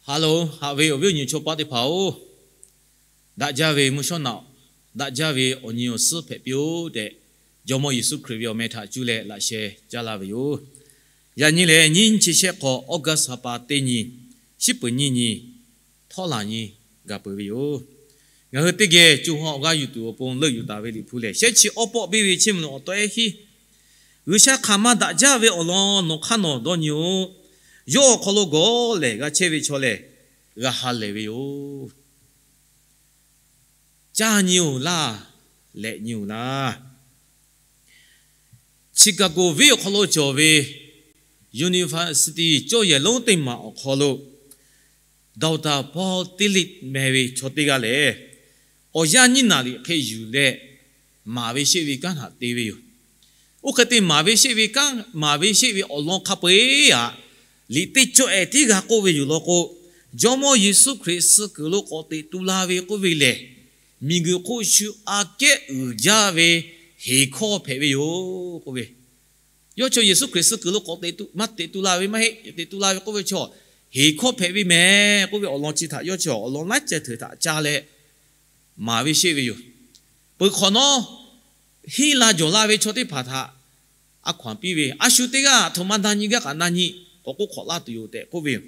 Ha loˬ, haꞈ ve awˬ viˉ awˬ nyi chaw paˆ teˇ hpaˍ-oˬ, daꞈ jaˇ ve mvuhˇ shawˉ naꞈ, daꞈ jaˇ ve awˬ nyi awˬ suhˉ hpehꞈ piˇ-oˆ tehꞈ, Jawˇmawˇ Yeˍsuˆ Hkriꞈ ve awˬ meh htaꞈ cuˇ leh laꞈ sheh caˇ laˇ ve yoˬ. Yaꞈ nyi lehˬ, nyiˇ chi shehˆ hk'awꞈ August ha pa teˇ nyi, shiˉ peuˍ nyiˇ nyi, htawˇ laˬ nyi gaˬ peuˬ ve yoˬ. Ngaˬ hui teˇ geh co ha awˬ g'aˇ yuˬ tuˬ awˬ pon leuˆ yuˬ taˍ ve Liꞈ hpu lehˬ, shehˆ chi awˇ pawˆ piˇ ve chiˇ mvuh awˬ tawehˇ hiˉ, G'uiˬsha hk'aˬ ma daꞈ jaˇ ve awˬ lawn nawˬ hk'aˇ nawˬ dawˇ nyi-oˆ. Yawˇ awˬ hk'aw lo gawˬ lehˬ g'a chehˇ ve chaw lehˬ, g'a ha lehˬ ve yoˬ. Caˇ nyi-oˬ laˇ, lehꞈ nyi-oˬ laˇ. Chicago venˇ awˬ hk'aw lo cawˬ ve university cawˇ yehˬ lonˉ teˇ maˬ awˬ hk'aw lo Doctor Paul Tillich meh ve chaw teˇ g'aˇ lehˬ, awˬ yanˇ nyiˇ naˍ riˍ hk'e yuˬ leh, maˍ ve sheˆ ve kanˉ htaꞈ te ve yoˬ. Oˇ hk'e te maˍ ve sheˆ ve kanˉ, maˍ ve sheˆ ve awˬ lawn hk'a peu-eˬ aꞈ, liꞈ teˇ cawˆ ehˍ tiˉ g'a k'oˆ ve yoˬ law k'o, Jawˇmawˇ Yeˍsuˆ Hkriꞈ suh kuiˬ lo k'awꞈ teꞈ tu la ve k'oˆ ve lehˬ, miˬguiˬ hk'oˆ shu aꞈ kehˉ uiˍ jaˇ ve heˍ hkawˇ hpehꞈ ve yoˬ k'oˆ ve. Yawˇ chaw Yeˍsuˆ Hkriꞈ suh kuiˬ lo k'awꞈ teꞈ tu, maˇ teꞈ tu la ve maˇ heˆ. Teꞈ tu la ve k'oˆ ve chaw, heˍ hkawˇ hpehꞈ ve mehˍ k'oˆ ve awˬ lawn chi htaꞈ yawˇ chaw awˬ lawn laiˉ ceuˬ hteuꞈ htaꞈ ca leh maˍ ve sheˆ ve yoˬ. Peuˬ hk'awꞈ nawˉ, henˇ la jawˬ la ve chaw teˇ hpaˍ htaꞈ a hkaw-anˬ piˇ ve, a shu teˇ g'aˇ aˬ htoꞈ ma na nyi gaˇ kaꞈ na nyi, k'awꞈ k'oˆ hk'awꞈ laˇ tuˬ yoˬ tehꞈ k'oˆ ve yoˬ.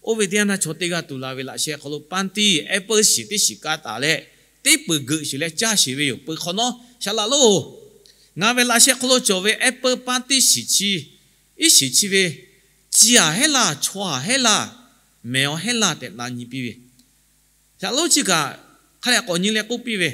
Oˇ ve teˇ yanˇ htaˇ, chaw teˇ g'aˇ tu la ve laꞈ sheh hk'aw lo paˇ tiˇ apple shiˍ teˇ shiˍ ka taˍ leh, teˇ peuˬ geuꞈ shiˍ leh caˇ sheˍ ve yoˬ. Peuˬ hk'awꞈ nawˉ, shaˍ laꞈ lonˉ, ngaˬ ve laꞈ sheh hk'aw lo cawˬ ve apple paˇ tiˇ shiˍ chi, iˉ shiˍ chi ve, ci-aˬ hehˉ laˇ, chaw-aˬ hehˉ laˇ, mehˍ-aˬ hehˉ laˇ tehꞈ na nyi piˇ ve. Shaˍ laꞈ lonˉ chi kaꞈ hk'a dehꞈ k'awꞈ nyi leh k'oˆ piˇ ve,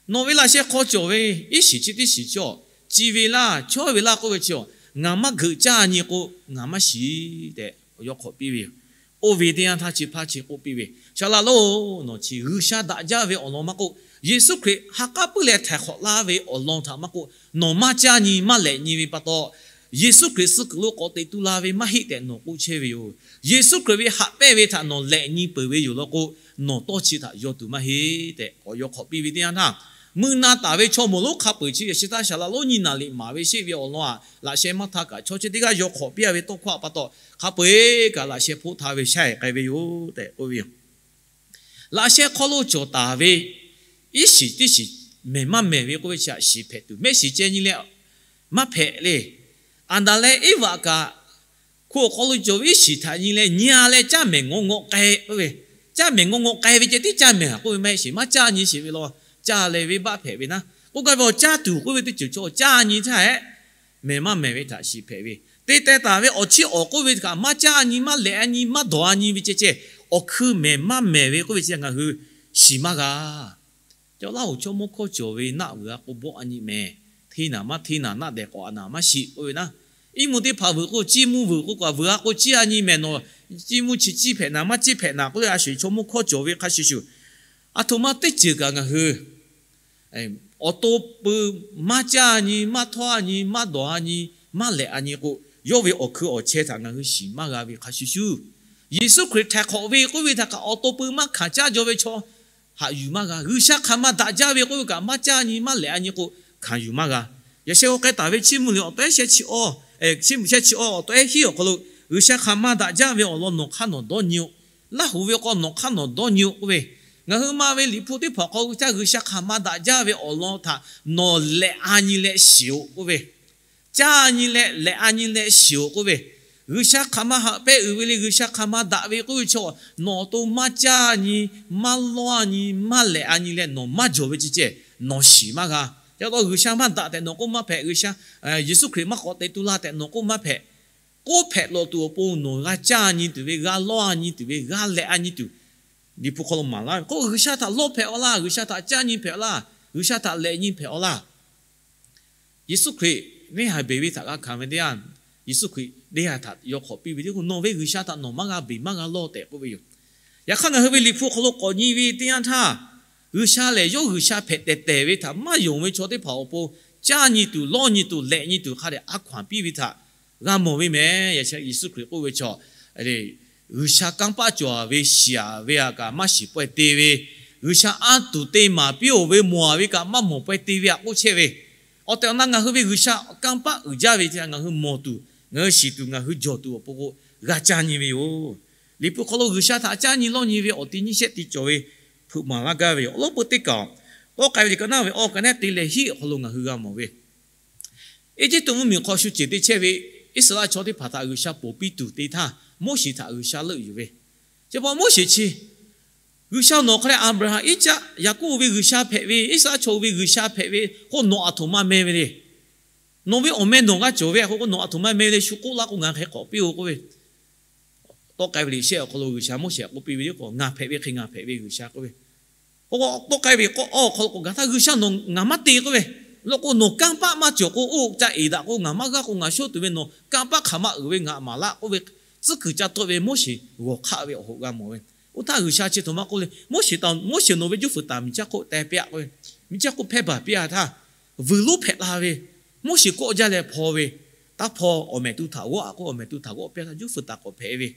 Nawˬ ve laꞈ sheh hk'aw cawˬ ve iˉ shiˍ chi teˇ shiˍ chi-aˬ, ci ve laˇ, chaw ve laˇ k'oˆ ve chi-aˬ, ngaˬ maˇ geuꞈ caˇ nyi k'o, ngaˬ maˇ shiˍ tehꞈ yawˇ hk'awꞈ piˇ ve yoˬ. Oˇ ve teˇ yanˇ htaˇ chi hpaˇ chi k'oˆ piˇ ve, Shaˍ laꞈ lonˉ, nawˬ chi G'uiˬsha daꞈ jaˇ ve awˬ lawn maˇ k'oˆ, Yeˍsuˆ Hkriꞈ ha k'aˉ puiˉ leh htaiˍ hk'awꞈ laˇ ve awˬ lawn htaꞈ maˇ k'oˆ, nawˬ maˇ caˇ nyi maˇ lehꞈ nyi ve pa taw, Yeˍsuˆ Hkriꞈ suh kuiˬ lo k'awꞈ teꞈ tu la ve maˇ heˆ tehꞈ nawˬ k'oˆ chehˇ ve yoˬ. Yeˍsuˆ Hkriꞈ ve haꞈ pehnˇ ve htaꞈ nawˬ lehꞈ nyi peuˬ ve yoˬ law k'o, nawˬ tawˇ chi htaꞈ yaw tuˬ maˇ heˆ tehꞈ k'awꞈ yawˇ hk'awꞈ piˇ ve teˇ yanˇ htaˇ, mui na taˍ ve chaw moˍ lonˉ hk'a peu-eˬ chi yaꞈ shi htaˇ Shaˍ laꞈ lonˉ nyiˇ naˍ liꞈ maˍ ve sheˆ ve awˬ lawn aꞈ, laꞈ sheh maˇ htaˇ kaꞈ chaw chi teˇ g'aˇ yawˇ hk'awꞈ piˇ-a ve tawˇ hkawˇ a pa taw, hk'a peu-eˬ kaꞈ laꞈ sheh hpoˆ htaˇ ve shaˉ-eˬ k'ai ve yoˬ tehꞈ k'oˆ ve yoˬ. Laꞈ sheh hk'aw lo cawˬ taˍ ve iˉ shiˍ teˇ shiˍ, mehˍ maˇ mehˍ ve k'oˆ ve chi htaꞈ shiˍ hpehꞈ tuˬ, mehˆ shiˍ ceh nyi leh maˇ hpehꞈ le. Aˍdanˍ leh Eˇvaꞈ kaꞈ, hku awˬ hk'aw lo cawˬ ve iˉ shiˍ htaꞈ nyi leh nyi-a leh caˇ mehˍ ngawꞈ ngawꞈ k'ai k'oˆ ve, caˇ mehˍ ngawꞈ ngawꞈ k'ai ve ceh tiˉ caˇ mehˍ k'oˆ ve maˇ heˆ sheˍ, maˇ caˇ nyi sheˍ ve law, caˇ leh venˇbaˆ hpehꞈ ve naˉ. K'oˆ gaˇ ve awˬ caˇ tuˬ k'oˆ ve teˇ ceuˬ chaw caˇ nyi htaˇ hehꞈ, mehˍ maˇ mehˍ ve htaꞈ shiˍ hpehꞈ ve, te teh taˍ ve awˬ chiˇ awˬ k'oˆ ve kaꞈ maˇ caˇ nyi, maˇ lehꞈ-a nyi, maˇ dawˬ-a nyi ve ceh ceh, awˬ hkui mehˍ maˇ mehˍ ve k'oˆ ve chi ngaˬ hui shiˍ maˇ g'a. Ca laˇ-oˬ, chaw mawˇ hkawˇ cawˬ ve naˆ vuiˬ-a k'o bawˆ-a nyi mehˍ, hteˇ naˍ maˇ hteˇ naˍ, naˆ dehꞈ k'awꞈ naˍ maˇ shiˍ k'oˆ ve naˉ. Iˉ mvuhˇ teˇ hpaˍ vuiˬ k'o, ciˇ mvuhˇ vuiˬ k'o kaꞈ, vuiˬ-a k'o ciˇ-a nyi mehˍ, nawˬ ciˇ mvuhˇ chi ciˇ hpehꞈ naˍ, maˇ ciˇ hpehꞈ naˍ k'oˆ leh a shu-eˬ chaw mawˇ hkawˇ cawˬ ve hk'a shuˍ shuˍ, aˬ htoꞈ ma teˇ ceuˬ kaꞈ ngaˬ hui awˬ to pui maˇ caˇ nyi, maˇ htawˇ-a nyi, maˇ dawˬ-a nyi, maˇ lehꞈ-a nyi k'o, yawˇ ve awˬ hkui awˬ cheh htaꞈ ngaˬ hui shiˍ maˇ g'a ve hk'a shuˍ shuˍ, Yeˍsuˆ Hkriꞈ htaiˍ hk'awꞈ ve k'oˆ ve htaꞈ kaꞈ awˬ to pui maˇ hkanˍ caˇ jaw ve chaw haꞈ yuˬ maˇ g'a. G'uiˬsha hk'aˬ ma daꞈ jaˇ ve k'oˆ ve kaꞈ maˇ caˇ nyi maˇ lehꞈ-a nyi k'o, hkanˍ yuˬ maˇ g'a. Yaꞈ sheh g'aw k'ai taˍ ve Chiˇ mvuh liꞈ awˬ tawehˉ shehˆ chi awˇ, shehˆ chi awˇ awˬ tawehˉ hiˉ awˬ hk'aw lo, G'uiˬsha hk'aˬ ma daꞈ jaˇ ve awˬ lawn nawˬ hk'aˇ nawˬ dawˇ nyi-oˆ. Laˇ hoꞈ ve k'o nawˬ hk'aˇ nawˬ dawˇ nyi-oˆ k'oˆ ve, ngaˬ hui ma ve Liꞈ hpu teˇ hpaˍ hk'aw G'uiˬsha, G'uiˬsha hk'aˬ ma daꞈ jaˇ ve awˬ lawn htaꞈ nawˬ lehꞈ-a nyi leh shiˍ-oꞈ k'oˆ ve, caˇ nyi leh lehꞈ-a nyi leh shiˍ-oꞈ k'oˆ ve, G'uiˬsha hk'aˬ ma haꞈ pehnˇ uiˍ ve le, G'uiˬsha hk'aˬ ma daꞈ ve k'oˆ ve chaw, nawˬ awˬ to maˇ caˇ nyi, maˇ lawˇ-a nyi, maˇ lehꞈ-a nyi leh nawˬ maˇ jawˬ ve ceh ceh, nawˬ shiˍ maˇ g'a. Yaꞈ taw G'uiˬsha maˇ daꞈ tehꞈ nawˬ k'oˆ maˇ hpehꞈ, G'uiˬsha, Yeˍsuˆ Hkriꞈ maˇ k'awꞈ teꞈ tu la tehꞈ nawˬ k'oˆ maˇ hpehꞈ. K'oˆ hpehꞈ lawˬ tuˬ awˬ pon nawˬ g'a caˇ nyi tuˬ ve, g'a lawˇ-a nyi tuˬ ve, g'a lehꞈ-a nyi tuˬ, Liꞈ hpu hk'aw lo maˍ laˇ ve k'o, G'uiˬsha htaꞈ lawˇ hpehꞈ-aw laˇ, G'uiˬsha htaꞈ caˇ nyi hpehꞈ-aw laˇ, G'uiˬsha htaꞈ lehꞈ nyi hpehꞈ-aw laˇ. Yeˍsuˆ Hkriꞈ neˇ haiˬ beˬ ve htaꞈ g'a hkanˍ ve teˇ yanˇ, Yeˍsuˆ Hkriꞈ neˇ haiˬ htaꞈ yawˇ hk'awꞈ piˇ ve teˇ k'o, nawˬ ve G'uiˬsha htaꞈ nawˬ maˇ g'a beˬ maˇ g'a lawˇ tehꞈ k'oˆ ve yoˬ. Yaꞈ hk'aˇ ngaˬ hui ve Liꞈ hpu awˬ hk'aw lo k'awꞈ nyi ve teˇ yanˇ htaˇ, G'uiˬsha lehˬ yawˇ G'uiˬsha hpehꞈ tehˬ tehˬ ve htaꞈ maˇ yonˍ ve chaw teˇ hpaˍ awˬ pon caˇ nyi tuˬ, lawˇ nyi tuˬ, lehꞈ nyi tuˬ hk'a dehꞈ a hkaw-anˬ piˇ ve htaꞈ g'a mawˬ ve mehˍ. Yaꞈ sheh Yeˍsuˆ Hkriꞈ k'oˆ ve chaw, G'uiˬsha kanˇ paˆ cawˬ-a ve shiˍ-a ve-a kaꞈ maˇ shiˍ pawehˇ te ve, G'uiˬsha anˇ tuˬ te maˍ piˇ-oˬ ve mawˬ-a ve kaꞈ maˇ mawˬ pawehˇ te ve htaꞈ k'oˆ chehˇ ve, awˬ tehˬ awˬ na ngaˬ hui ve G'uiˬsha kanˇ paˆ uiˍ jaˇ ve htaꞈ ngaˬ hui mawˬ tuˬ, ngaˬ hui shiˍ tuˬ, ngaˬ hui jawˬ tuˬ awˬ pon k'o, g'a caˇ nyi ve yoˬ. Liꞈ hpu hk'aw lo G'uiˬsha htaꞈ caˇ nyi lawˇ nyi ve awˬ ti nyiˇ shehˆ ti cawˬ ve hpeuꞈ maˍ laˇ gaˇ ve yoˬ. Awˬ lawn peu teˇ kaꞈ, tawˆ k'ai ve liꞈ ka naˇ ve awˬ ka naˉ te leh hiˆ awˬ hk'aw lo ngaˬ hui g'a mawˬ ve, Eˇjiˇtuꞈ mvuhˇmiˬ hk'aw shu ceuˬ te chehˇ ve Iˉsaˍreˍlaˆ chaw teˇ hpaˍ htaꞈ G'uiˬsha ponˬ piˇ tuˬ te htaˇ, Moˉseˍ htaꞈ G'uiˬsha leuˆ yuˬ ve, chi pa Moˉseˍ chi G'uiˬsha nawˬ hk'a leh Aˍbraˍhanˍ, Iˉcaˆ, Yaˍkoˆ ve G'uiˬsha hpehꞈ ve, Iˉsaˍreˍlaˆ chaw ve G'uiˬsha hpehꞈ ve k'o, nawˬ aˬ htoꞈ ma meh ve le. Nawˬ ve awˬ meh nawˬ g'a cawˬ ve k'o, nawˬ aˬ htoꞈ ma meh ve le, shu k'oˆ laˇ k'o ngaˬ hk'e k'awꞈ piˇ-oˬ k'oˆ ve, tawˆ k'ai ve liꞈ shehˆ awˬ hk'aw lo G'uiˬsha Moˉseˍ k'oˆ piˇ ve k'o, ngaˬ hpehꞈ ve hk'e ngaˬ hpehꞈ ve G'uiˬsha k'oˆ ve, k'o tawˆ k'ai ve k'o, awˬ hk'aw lo k'awꞈ gaˬ htaˇ G'uiˬsha nawˬ ngaˬ maˇ te k'oˆ ve, law k'o nawˬ kanˇ paˆ maˇ cawˬ k'o, oˇ ca eˍ daꞈ k'o ngaˬ maˇ g'aˇ k'o ngaˬ shonˇ tuˬ ve, nawˬ kanˇ paˆ hk'aˬ ma uiˍ ve ngaˬ maˍ laˇ k'oˆ ve, tcuhˉ kuiˬ ca tawˆ ve Moˉseˍ g'awˬ hk'aˆ ve awˬ hoꞈ g'a mawˬ ve. Oˇ htaˇ G'uiˬsha chi htoꞈ ma k'oˆ le, Moˉseˍ taˍ, Moˉseˍ nawˬ ve juˇ fuiˍ taˍ miˬ chaˇ hk'oˆ teh piˇ-aꞈ k'oˆ ve, miˬ chaˇ hk'oˆ hpehˇ baˬ piˇ-a htaˇ, vuiˬ lonˉ hpehꞈ la ve, Moˉseˍ kawˆ jaˇ leh hpaw ve, taˇ hpaw awˬ mehˍ tuˬ htaꞈ g'awˆ-aꞈ k'oˆ awˬ mehˍ tuˬ htaꞈ g'awˆ piˇ-a htaˇ juˇ fuiˍ taˍ k'awꞈ hpehꞈ ve,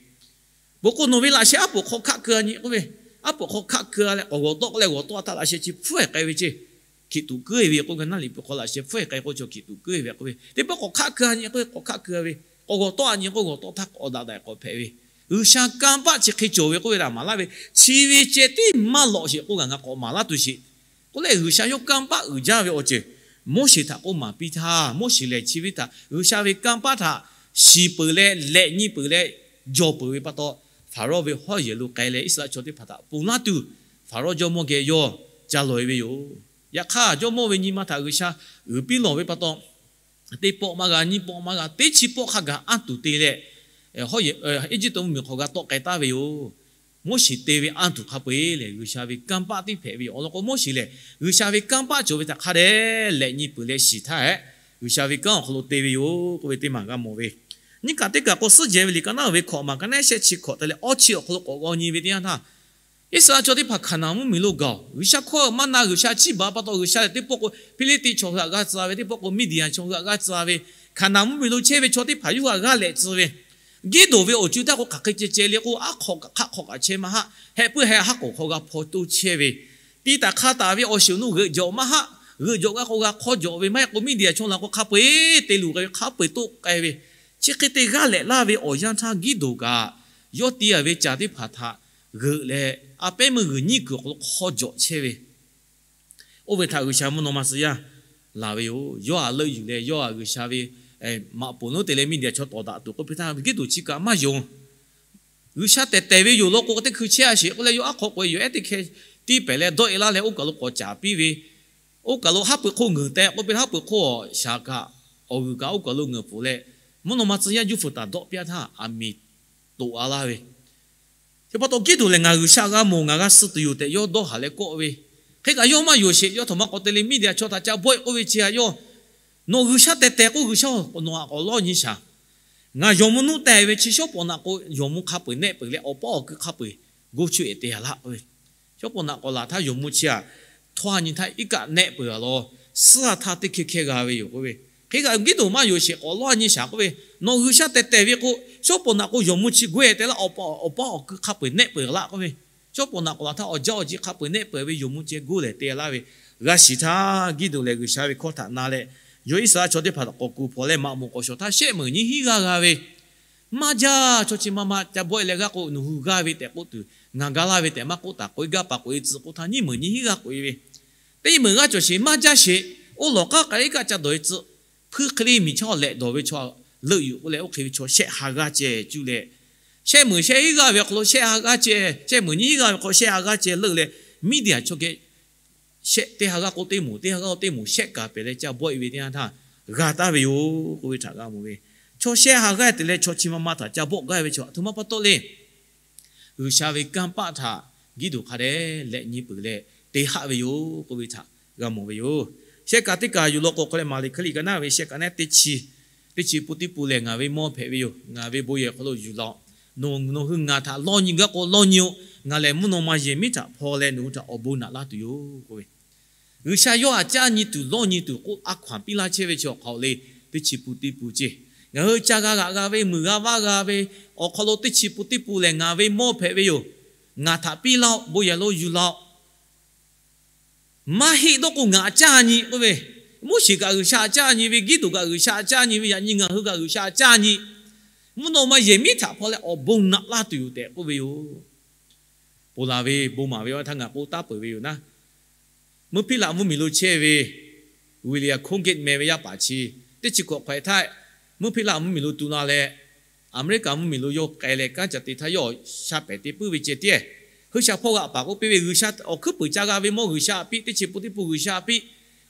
bon k'o nawˬ ve laꞈ sheh aˉ poꞈ hk'aw hkaˆ keu-a nyi k'oˆ ve, aˉ poꞈ hk'aw hkaˆ keu-a leh k'awꞈ g'awˬ tawˆ k'oˆ leh g'awˬ tawˆ htaˇ laꞈ sheh chi hpfuhˇ-ehˍ k'ai ve ceˇ, hkiˬ tuꞈ keuˉ-e ve k'oˆ ve, naˇ liꞈ hpu hk'aw laꞈ sheh hpfuhˇ-ehˍ k'ai k'o chaw hkiˬ tuꞈ keuˉ-e ve k'oˆ ve, teˇ pawˆ k'awꞈ hkaˆ keu-a nyi k'oˆ ve, k'awꞈ hkaˆ keu-a ve, k'awꞈ g'awˬ tawˆ-a nyi k'oˆ g'awˬ tawˆ htaˇ k'awꞈ daꞈ daꞈ k'awꞈ hpehꞈ ve, G'uiˬsha kanˇ paˆ chi hk'e cawˬ ve k'oˆ ve htaꞈ maˍ laˇ ve, chi ve ceh tiˉ maˇ lawꞈ sheˍ k'oˆ kaꞈ ngaˬ k'awꞈ maˍ laˇ tuˬ sheˍ. K'oˆ leh G'uiˬsha yawˇ kanˇ paˆ uiˍ jaˇ ve awˬ ceuˬ Moˉseˍ htaꞈ k'oˆ maˍ piˇ htaˇ, Moˉseˍ lehˬ chi ve htaꞈ G'uiˬsha ve kanˇ paˆ htaꞈ shiˍ peuˬ leh lehꞈ nyi peuˬ leh jawˬ peuˬ ve pa taw, Hpaˍrawˇ ve hawˉ yehˬ lo k'ai leh Iˉsaˍreˍlaˆ chaw teˇ hpaˍ htaꞈ ponˬ laˇ tuˬ, Hpaˍrawˇ jawˇmawˇ geh yawˇ ca lawˬ-e ve yoˬ. Yaꞈ hk'aˇ jawˇmawˇ ve nyi ma htaꞈ G'uiˬsha uiˍ piˇ lawˬ ve pa taw, teˇ pawˆ maˇ g'a, nyiˇ pawˆ maˇ g'a, teˇ chi pawˆ hk'a gaˬ anˇ tuˬ te leh, Eˇjiˇtuꞈ mvuhˇmiˬ hk'aw g'a tawˆ k'ai taˍ ve yoˬ. Moˉseˍ te ve anˇ tuˬ hk'a peu-eˬ lehˬ G'uiˬsha ve kanˇ paˆ tiˉ hpehꞈ ve yoˬ. Awˬ lawn k'o Moˉseˍ lehˬ G'uiˬsha ve kanˇ paˆ cawˬ ve htaꞈ hk'a dehꞈ lehꞈ nyi peuˬ leh shiˍ htaˇ hehꞈ, G'uiˬsha ve kanˉ awˬ hk'aw lo te ve yoˬ k'oˆ ve teˇ maˬ g'a mawˬ ve. Nyiˇ kaꞈ teˇ kaꞈ k'o, suhˉ jehˬ ve liꞈ ka naˉ ve hkawꞈ maˬ ka naˉ shehˆ chi hkawꞈ te leh awˇ chi awˬ hk'aw lo k'awꞈ g'aw nyi ve teˇ yanˇ htaˇ, Iˉsaˍreˍlaˆ chaw teˇ hpaˍ Hkaˍnanˍ mvuhˇmiˬ lo gaˬ-oˬ. G'uiˬsha hkawˇ maˇ na, G'uiˬsha chiˇ baˬ pa taw G'uiˬsha lehˬ teˇ pawˆ k'o Hpiˇliˇtiˆ chaw hui htaꞈ g'aˇ tcuh ve, teˇ pawˆ k'o Miˇdiˍyaˍ chaw hui htaꞈ g'aˇ tcuh ve, Hkaˍnanˍ mvuhˇmiˬ lo chehˇ ve chaw teˇ hpaˍ yawˇ hui htaꞈ g'aˇ lehꞈ tcuh ve, Giˇdoˍ ve awˬ co-e htaˇ k'o hk'aˬ hk'e ceh ceh le k'o, aˉ hk'aw kaꞈ hk'aˆ hk'aw kaꞈ chehˇ maˇ haˆ, heh puiˉ heh haˉ k'oˍ hk'aw g'a hpaw toˇ chehˇ ve, ti taꞈ hk'a taˍ ve awˬ shiˍ awˬ nu g'euꞈ jawꞈ maˇ haˆ, g'euꞈ jawꞈ g'a k'o g'a hk'aw jawꞈ ve maˇ heˆ k'o Miˇdiˍyaˍ chaw la k'o hk'a peu-eˬ te luˬ k'ai ve, hk'a peu-eˬ toˆ k'ai ve, chi hk'e te g'aˇ lehꞈ laˇ ve awˬ yanˇ htaˇ Giˇdoˍ kaꞈ yawˇ te-a ve caˬ teˇ hpaˍ htaꞈ g'euꞈ leh a pehˉ meuˇ g'uiˬ nyiˇ kuiˬ awˬ hk'aw lo hk'aw jawꞈ chehˇ ve, oˇ ve htaꞈ G'uiˬsha mvuhˇ naw ma tcuh yaˇ laˬ ve yoˬ. Yawˇ htaꞈ leuˆ yuˬ leh yawˇ htaꞈ G'uiˬsha ve maꞈ poˍ lonˉ te leh Miˇdiˍyaˍ chaw tawˍ daꞈ tuˬ k'oˆ piˇ htaˇ Giˇdoˍ chi kaꞈ maˇ yonˍ. G'uiˬsha tehˬ tehˬ ve yoˬ, law k'o teˇ hkui chehˇ-a sheˍ k'oˆ leh yawˇ aˉ hk'aw k'oꞈ-e yoˬ ehˉ teˇ hkeh tiˇ pehˍ leh dawˆ-e laˇ leh oˇ kaˬ lo k'awꞈ caˍ piˇ ve, oˇ kaˬ lo haˉ pui hk'oˆ ngeuˍ tehꞈ k'oˆ piˇ htaˇ haˉ pui hk'oˆ shaˍ kaꞈ awˬ g'uiˬ kaꞈ oˇ kaˬ lo ngeuˍ pfuhˍ leh, mvuhˇ naw ma tcuh yaˇ juˇ fuiˍ taˍ dawˆ piˇ-a htaˇ aˬ miˍ toꞈ-a laˇ ve, chi pa taw Giˇdoˍ lehˬ ngaˬ G'uiˬsha g'a mawˬ, ngaˬ g'a suh tuˬ yoˬ tehꞈ yawˇ dawˇ haˍ leh kawˆ ve, hk'e kaꞈ yawˇ maˇ yonˍ sheˍ. Yawˇ htoꞈ ma k'awꞈ te le, Miˇdiˍyaˍ chaw htaꞈ ca bawˆ-e k'oˆ ve chi htaꞈ yawˇ, nawˬ G'uiˬsha tehˬ tehˬ k'o G'uiˬsha nawˬ htaꞈ k'awꞈ lawˇ nyi shaˍ. Ngaˬ yawˬ mvuh nuˇ teh ve chi shawˉ pawˍ naꞈ k'o yawˬ mvuh hk'a peu-eˬ nehˆ peuˬ leh awˬ paˇ awˬ kui hk'a peu-eˬ go chu-e te-a laˇ k'oˆ ve, shawˉ pawˍ naꞈ k'awꞈ laˬ htaˇ yawˬ mvuh chi htaꞈ htawˇ-a nyi htaˇ iˉ kaˆ nehˆ peuˬ-a law, suhˉ-a htaˇ teˇ hkeh hkeh g'a ve yoˬ k'oˆ ve, hk'e kaꞈ Giˇdoˍ maˇ yonˍ sheˍ k'awꞈ lawˇ nyi shaˍ k'oˆ ve, nawˬ G'uiˬsha tehˬ tehˬ ve k'o shawˉ pawˍ naꞈ k'o yawˬ mvuh chi go-e te laˇ, awˬ paˇ awˬ kui hk'a peu-eˬ nehˆ peuˬ laˇ k'oˆ ve, shawˉ pawˍ naꞈ k'awꞈ laˬ htaˇ awˬ jaˇ awˬ ji hk'a peu-eˬ nehˆ peuˬ ve yawˬ mvuh ceh go lehˬ te laˇ ve, g'a shiˍ htaˇ Giˇdoˍ lehˬ G'uiˬsha ve hkawˇ htaꞈ na leh, yawˇ Iˉsaˍreˍlaˆ chaw teˇ hpaˍ htaꞈ k'awꞈ kuˬ hpaw leh maꞈ moˍ k'awꞈ shawˍ htaˇ shehˆ meunˍ nyiˇ hinˉ g'aˇ g'a ve, maˇ jaˇ chaw chi ma ma ca bawˆ-e leh g'aˇ k'o nawˬ hui g'aˇ ve tehꞈ k'oˆ tuˬ, ngaˬ ga laˇ ve tehꞈ maˇ k'oˆ taˍ k'oꞈ-e gaˇ paˍ k'oꞈ-e tcuh k'oˆ htaˇ nyiˇ meunˍ nyiˇ hinˉ g'aˇ k'oꞈ-e ve, teˇ meunˍ g'aˇ cawˬ sheˍ maˇ jaˇ sheˍ, oˇ lawˬ k'aˉ k'ai iˉ kaˆ ca dawˬ-e tcuh, hpuiˇ hk'e le miˬ chaˇ lehꞈ dawˬ ve chaw leuˆ yuˬ k'oˆ leh oˇ hk'e ve chaw shehˆ ha g'aˇ ceh cuˇ leh, shehˆ meunˍ shehˆ hinˉ g'aˇ ve awˬ hk'aw lo shehˆ ha g'aˇ ceh, shehˆ meunˍ nyiˇ hinˉ g'aˇ ve hk'aw shehˆ ha g'aˇ ceh leuˆ leh, Miˇdiˍyaˍ chaw geh shehˆ teˇ ha g'aˇ k'o teˇ moˍ, teˇ ha g'aˇ k'o teˇ moˍ shehˆ kaˍ pehˍ leh ca bawˆ-e ve teˇ yanˇ htaˇ g'a taˍ ve yoˬ k'oˆ ve htaꞈ g'a mawˬ ve. Chaw shehˆ ha g'aˇ te leh chaw chi ma ma htaꞈ ca bawˆ gaˇ ve chaw aˬ htoꞈ ma pa taw le. G'uiˬsha ve kanˇ paˆ htaꞈ Giˇdoˍ hk'a dehꞈ lehꞈ nyi peuˬ leh te haˆ ve yoˬ k'oˆ ve htaꞈ g'a mawˬ ve yoˬ. Shehˆ kaꞈ teˇ kaꞈ yuˬ law k'o hk'aw leh Maˍriˍ hk'e liꞈ ka naˉ ve shehˆ kaꞈ naˉ teˇ chi, teˇ chi pun teˇ pun lehˬ ngaˬ ve mawˇ hpehꞈ ve yoˬ. Ngaˬ ve bon yehˬ hk'aw lo yuˬ laˬ-oꞈ. Nawˬ hui ngaˬ htaꞈ lawˇ nyi gaˇ k'o lawˇ nyi-oꞈ. Ngaˬ lehˬ mvuhˇ naw ma yehˬ miˉ htaꞈ hpaw leh nawˬ hui htaꞈ awˬ bon naꞈ laˇ tuˬ yoˬ k'oˆ ve, G'uiˬsha yawˇ htaꞈ caˇ nyi tuˬ lawˇ nyi tuˬ k'oˆ a hkaw-anˬ piˇ laˇ chehˇ ve chi awˬ hk'aw lo le, teˇ chi pun teˇ pun ceˇ, ngaˬ hui ca g'a g'aꞈ g'a ve, muiˬ g'a vaˇ g'a ve awˬ hk'aw lo teˇ chi pun teˇ pun lehˬ ngaˬ ve mawˇ hpehꞈ ve yoˬ. Ngaˬ htaꞈ piˇ laˇ-oꞈ, bon yehˬ lo yuˬ laˬ-oꞈ. Maˇ heˆ dawˇ k'o ngaˬ htaꞈ caˇ nyi k'oˆ ve, Moˉseˍ kaꞈ G'uiˬsha htaꞈ caˇ nyi ve, Giˇdoˍ kaꞈ G'uiˬsha htaꞈ caˇ nyi ve, yaꞈ nyi ngaˬ hui kaꞈ G'uiˬsha htaꞈ caˇ nyi. mvuhˇ naw ma yehˬ miˉ htaꞈ hpaw leh awˬ bon naꞈ laˇ tuˬ yoˬ tehꞈ k'oˆ ve yoˬ. Ponˬ laˬ ve bon maˍ ve awˬ htaˇ ngaˬ k'oˆ taˉ peuˬ ve yoˬ naˉ. Meuˇ Hpiˇlaꞈ mvuhˇmiˬ lo chehˇ ve William Colgate meh ve yaˇ paˍ chi, teˇ chi hkawꞈ hk'awehꞈ htaˇ, Meuˇ Hpiˇlaꞈ mvuhˇmiˬ lo tu la leh, Aˍmeˍriˆkaˍ mvuhˇmiˬ lo yawˇ k'ai leh kanˉ ca te htaˇ yawˇ sha pehˍ te puiˉ ve ceh tiˉ, hui shaˍ hpawˇ g'aꞈ paˍ k'oˆ piˇ ve, G'uiˬsha awˬ hkuiˉ puiˍ ca g'a ve mawˇ G'uiˬsha htaꞈ piˇ, teˇ chi pun teˇ pun G'uiˬsha htaꞈ piˇ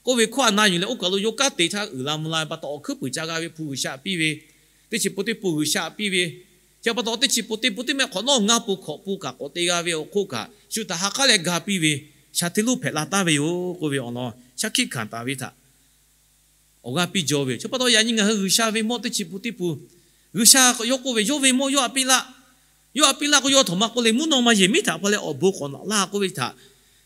k'oˆ ve hkawˇ a na yuˬ leh oˇ kaˬ lo yawˇ kanˉ te htaˇ uiˍ la mvuh la ve pa taw, awˬ hkuiˉ puiˍ ca g'a ve hpu G'uiˬsha htaꞈ piˇ ve, teˇ chi pun teˇ pun G'uiˬsha htaꞈ piˇ ve, chi pa taw teˇ chi pun teˇ pun teˇ meh hk'awꞈ nawˉ ngaˇ pun hkawꞈ pun kaꞈ k'awꞈ te g'a ve awˬ hk'oˆ kaꞈ, shu htaꞈ ha k'aˉ leh ga piˇ ve, shaˍ hteˇ lonˉ hpehꞈ la taˍ ve yoˬ k'oˆ ve awˬ lawn shaˉ hkiˆ hkanˍ taˍ ve htaꞈ awˬ g'aˇ piˇ jaw ve yoˬ. Chi pa taw yaꞈ nyi ngaˬ hui G'uiˬsha ve mawˇ teˇ chi pun teˇ pun, G'uiˬsha yawˇ k'oˆ ve, yawˇ ve mawˇ yawˇ htaꞈ piˇ laˇ. Yawˇ htaꞈ piˇ laˇ k'o, yawˇ htaꞈ maˇ k'oˆ leh mvuhˇ naw ma yehˬ miˉ htaꞈ hpaw leh awˬ bon k'awꞈ naꞈ laˇ k'oˆ ve htaꞈ,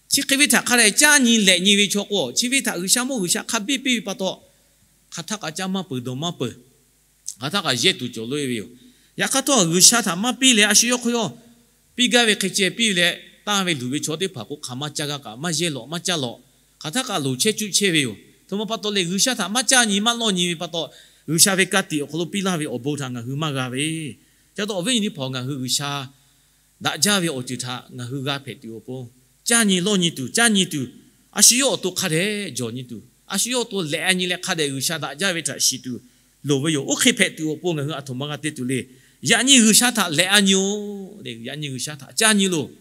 chi hk'e ve htaꞈ hk'a dehꞈ caˇ nyi lehꞈ nyi ve chaw k'o, chi ve htaꞈ G'uiˬsha mawˇ G'uiˬsha hk'a biˇ piˇ ve pa taw, hk'aˬ htaˇ kaꞈ caˇ maˇ peuˬ dawˬ maˇ peuˬ, hk'aˬ htaˇ kaꞈ yehˇ tuˬ cawˬ loꞈ-e ve yoˬ. Yaꞈ hk'aˇ htawˇ G'uiˬsha htaꞈ maˇ piˇ leh a shu yawˇ hk'aw yawˇ piˇ gaˇ ve hk'e ceh piˇ leh tanˇ ve luˬ ve chaw teˇ hpaˍ k'o, hk'aˬ maˇ caˇ g'a kaꞈ maˇ yehˇ lawꞈ maˇ caˇ lawꞈ, hk'aˬ htaˇ kaꞈ loˍ chehˇ cuˆ chehˇ ve yoˬ. Htoꞈ ma pa taw leh G'uiˬsha htaꞈ maˇ caˇ nyi maˇ lawˇ nyi ve pa taw, G'uiˬsha ve ka tiꞈ awˬ hk'aw lo piˇ laˇ ve awˬ bon htaꞈ ngaˬ hui maˇ g'a ve. Chi pa taw awˬ viˉ awˬ nyi teˇ hpaˍ, ngaˬ hui G'uiˬsha daꞈ jaˇ ve awˬ ceuˬ htaꞈ ngaˬ hui g'a hpehꞈ tuˬ awˬ pon, caˇ nyi lawˇ nyi tuˬ, caˇ nyi tuˬ, a shu yawˇ awˬ to hk'a dehꞈ jawˬ nyi tuˬ, a shu yawˇ awˬ to lehꞈ-a nyi leh hk'a dehꞈ G'uiˬsha daꞈ jaˇ ve htaꞈ shiˍ tuˬ loˍ ve yoˬ. Oˇ hk'e hpehꞈ tuˬ awˬ pon ngaˬ hui a htoꞈ ma g'a te tuˬ le. Yaꞈ nyi G'uiˬsha htaꞈ lehꞈ-a nyi-oˬ le. Yaꞈ nyi G'uiˬsha htaꞈ caˇ nyi loˬ.